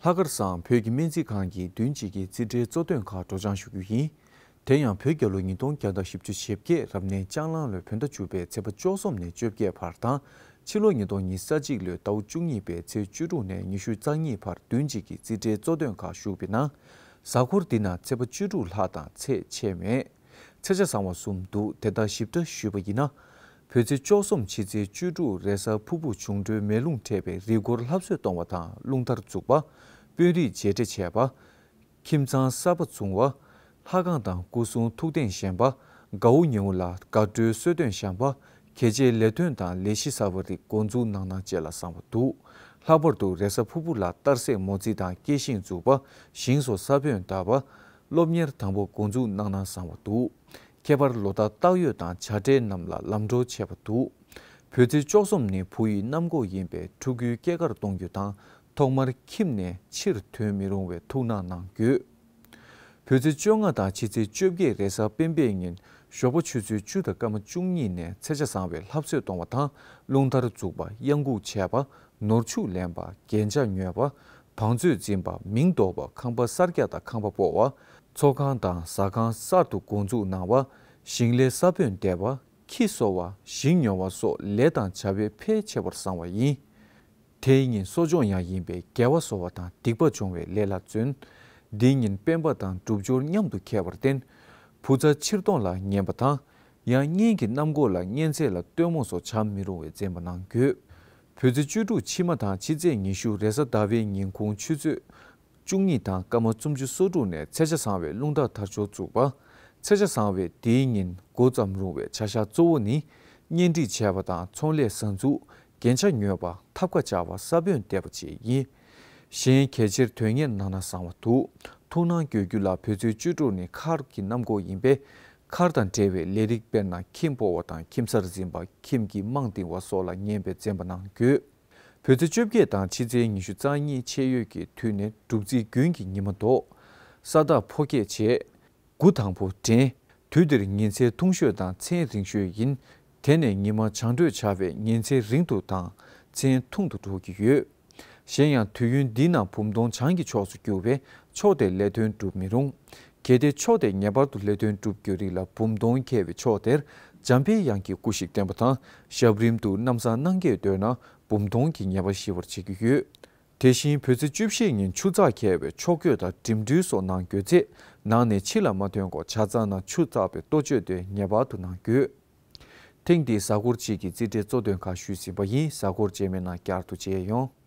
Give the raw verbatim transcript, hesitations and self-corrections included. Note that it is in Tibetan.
ལྷག་དཀར་བཟང་བོད་ཀྱི་སྨན་རྩིས་ཁང་གི་བདུན་གཅིག་གི་རྩིས་ཁྲའི་གཙོ་དོན་ཁག་སྒྲོག་སྦྱང་ཞུ་རྒྱུ་ཡིན། དེ་ཡང་བོད་རྒྱལ་ལོ་ཉིས་སྟོང་བརྒྱ་དང་བཞི་བཅུ་ཞེ་བརྒྱད་རབ་གནས་ལྕགས་གླང་ལོའི་བོད་ཟླ་བཅུ་པའི་ཚེས་པ་བཅུ་གསུམ་ནས་བཅོ་བརྒྱད་བར་དང་། ཕྱི་ལོ་ཉིས་སྟོང་ཉི་ཤུ་རྩ་གཅིག་ལོའི་ཟླ་བ་བཅུ་གཉིས་པའི་ཚེས་བཅུ་དྲུག་ནས་ཉི་ཤུ་རྩ་གཉིས་བར་བདུན་གཅིག་གི་རྩིས་ཁྲའི་གཙོ་དོན་ཁག་ཞུགས་པའི་ནང་། གཟའ་འཁོར་འདི་ན་ཚེས་པ་བཅུ་དྲུག་ལྷག་དང་ཚེས་ཆད་མེད། ཚེས་ཆ་བཟང་བ་གསུམ་འདུག་དེ་ལྟར་ཞིབ་ཕྲ་ཞུས་པ་ཡིན་ན། བོད་ཚེས་བཅུ་གསུམ་ཕྱི་ཚེས་བཅུ་དྲུག་རེས་གཟའ་ཕུར་བུ་འབྱུང་འགྲོའི་མེ་རླུང་འཕྲད་པའི་རི་མགོར་ལྷ་གསོལ་གཏོང་བ་དང་རླུང་དར་འཛུགས་པ། དཔོན་རིགས་མཇལ་འཕྲད་བྱས་པ། ཁྱིམ་ཚང་གསར་པ་བྱུང་བ། ལྷ་ཁང་དང་སྐུ་གསུང་ཐུགས་རྟེན་བཞེངས་པ། དགའ་བོ་ཉེ་བོ་ལ་དགའ་སྤྲོའི་གསོལ་སྟོན་བཤམས་པ། གལ་ཆེའི་ལས་དོན་དང་ལས་གཞི་གསར་པ་རིགས་འགོ་འཛུགས་གནང་ན་བཅས་ལ་བཟང་བ་འདུག་ལྷག་པར་དུ་རེས་གཟའ་ཕུར་བུ་ལ་གཏར་སྲེག་མོ་རྩིས་དང་སྐྱེས་ཤིང་འཛུགས་པ། ཞིང་སོགས་ས་བོན་བཏབ་པ། སློབ་གཉེར་དང་པོ་འགོ་འཛུགས་གནང་ན་བཟང་བ་འདུག་ཁྱད་པར་ལོ་བསྟར་བཏགས་ཡོད་དང་བྱ་བྲལ་རྣམས་ལ་ལམ་འགྲོ་ཆེ་བ་འདུག་བོད་ཚེས་བཅུ་གསུམ་ནི་བུ་ཡི་གནམ་སྒོ་ཡིན་པས་ཕྲུ་གུའི་སྐྱེས་སྐར་གཏོང་རྒྱུ་དང་ཐོག་མར་ཁྱིམ་ནས་ཕྱིར་ཐོན་མི་རུང་བའི་ཐུགས་སྣང་གནང་དགོས། བོད་ཚེས་བཅོ་ལྔ་དང་ཕྱི་ཚེས་བཅོ་བརྒྱད་རེས་གཟའ་སྤེན་པའི་ཉིན་ཞོགས་པ་ཆུ་ཚོད་བཅུ་དང་སྐར་མ་བཅུ་གཉིས་ནས་ཚེས་ཆ་བཟང་བའི་ལྷ་གསོལ་གཏོང་བ་དང་རླུང་དར་འཛུགས་པ། གཡང་འགུགས་བྱས་པ། ནོར་ཕྱུགས་ལེན་པ། རྒྱན་ཆ་ཉོས་པ། བང་མཛོད་འཛིན་པ། མིང་འདོགས་པ། ཁང་པ་གསར་རྒྱག་དང་ཁང་པ་སྤོ་བ། ཚོགས་ཁང་དང་ཟ་ཁང་གསར་དུ་འགོ་འཛུགས་གནང་བ། ཞིང་ལས་ས་བོན་འདེབས་པ། ཁྱི་གསོ་བ། ཞིང་ཉོ་བ་སོགས་ལས་དང་བྱ་བའི་ཕལ་ཆེ་བར་བཟང་བ་ཡིན། དེའི་ཉིན་གསོ་སྦྱོང་ཡང་ཡིན་པས་དགེ་བ་གསོ་བ་དང་སྡིག་པ་སྦྱོང་བའི་ལས་ལ་བརྩོན། འདིའི་ཉིན་སྤེན་པ་དང་སྒྲུབ་སྦྱོར་མཉམ་དུ་འཁེལ་བར་བརྟེན། བུ་ཚ་ཕྱིར་གཏོང་ལ་ཉན་པ་དང་། ཡང་གཉེན་གྱི་གནམ་སྒོ་ལ་གཉན་ཚད་ལ་སྟོན་མོ་སོགས་བྱ་མི་རུང་བའི་འཛེམ་པ་གནང་དགོས། བོད་ཚེས་བཅུ་དྲུག་ཕྱི་མ་དང་ཕྱི་ཚེས་ཉི་ཤུ་རེས་གཟའ་ཟླ་བའི་ཉིན་གུང་ཆུ་ཚོད་བཅུ་གཉིས་དང་སྐར་མ་སུམ་ཅུ་སོ་དྲུག་ནས་ཚེས་ཆ་བཟང་བའི་རླུང་རྟ་དར་ལྕོག་འཛུགས་པ། ཚེས་ཆ་བཟང་བའི་དེའི་ཉིན་འགོ་བརྩམ་རུང་བའི་བྱ་གཞག་གཙོ་བོ་ནི། གཉེན་སྒྲིག་བྱས་པ་དང་ཚོང་ལས་གསར་འཛུགས། རྒྱན་ཆ་ཉོས་པ། ཐབ་ཀ་བཅག་པ། ས་བོན་འདེབས་པ་བཅས་ཡིན། གཞན་གལ་ཆེར་དོན་གཉེར་གནང་ན་བཟང་བ་འདུག་ཐུགས་སྣང་དགོས་རྒྱུ་ལ་བོད་ཚེས་བཅུ་དྲུག་ནི་མཁར་གྱི་གནམ་སྒོ་ཡིན་པས། མཁར་དང་འབྲེལ་བའི་ལས་རིགས་དཔེར་ན་ཁྱིམ་སྤོ་བ་དང་ཁྱིམ་གསར་འཛིན་པ། ཁྱིམ་གྱི་རྨང་འདིང་བ་སོགས་ལ་ཉན་པའི་འཛེམ་པ་གནང་དགོས། བོད་ཚེས་བཅོ་བརྒྱད་དང་ཕྱི་ཚེས་ཉི་ཤུ་རྩ་གཉིས་ཕྱེད་ཡོལ་གྱི་དུས་ནི་སྒྲུབ་རྩིས་དགུན་གྱི་ཉི་མ་ལྡོག་ས་བདག་ཕོ་སྐྱེས་བྱེད། དགུ་དང་པོ་འདྲེན། དུས་འདིར་ཉིན་མཚན་ཐུང་ཤོས་དང་མཚན་རིང་ཤོས་ཡིན། དེ་ནས་ཉི་མ་བྱང་བགྲོད་བྱ་བས་ཉིན་མཚན་རིང་དུ་དང་མཚན་ཐུང་དུ་འགྲོ་གི་ཡོད། གཞན་ཡང་དུས་ཡུན་འདི་ནང་བུམ་སྟོང་བྱང་གི་ཕྱོགས་སུ་རྒྱུ་བས་ཕྱོགས་དེར་ལས་དོན་སྒྲུབ་མི་རུང་། གལ་ཏེ་ཕྱོགས་དེར་ངེས་པར་དུ་ལས་དོན་སྒྲུབ་རྒྱུ་རིགས་ལ་བུམ་སྟོང་འཁེལ་བའི་ཕྱོགས་དེར་འཇམ་པའི་དབྱངས་ཀྱི་སྐུ་ཞིག་བསྟན་པ་དང་ཞབས་རིམ་དུ་གནམ་བཟང་སྣང་གས་འདོད་ན་བུམ་སྟོང་གི་ངེས་པ་ཞི་བར་བྱེད་ཀྱི་ཡོད། དེ་བཞིན་བོད་ཚེས་བཅུ་བཞི་ཉིན་ཆུ་ཚགས་འཁེལ་བས་ཕྱོགས་བསྐྱོད་དང་འགྲིམ་འགྲུལ་སོགས་གནང་དགོས་ཚེ་ནང་ནས་ཕྱི་ལ་མ་ཐོན་གོང་ཇ་ཚ་ན་ཆུ་བཙགས་པའི་ལྟོ་སྤྱོད་དེ་ངེས་པར་དུ་གནང་དགོས། ཐེངས་འདིའི་གཟའ་འཁོར་གཅིག་གི་རྩིས་ཁྲའི་གཙོ་དོན་ཁག་ཞུས་ཟིན་པ་ཡིན། གཟའ་འཁོར་རྗེས་མའི་ནང་བསྐྱར་དུ་མཇལ་ཡོང་།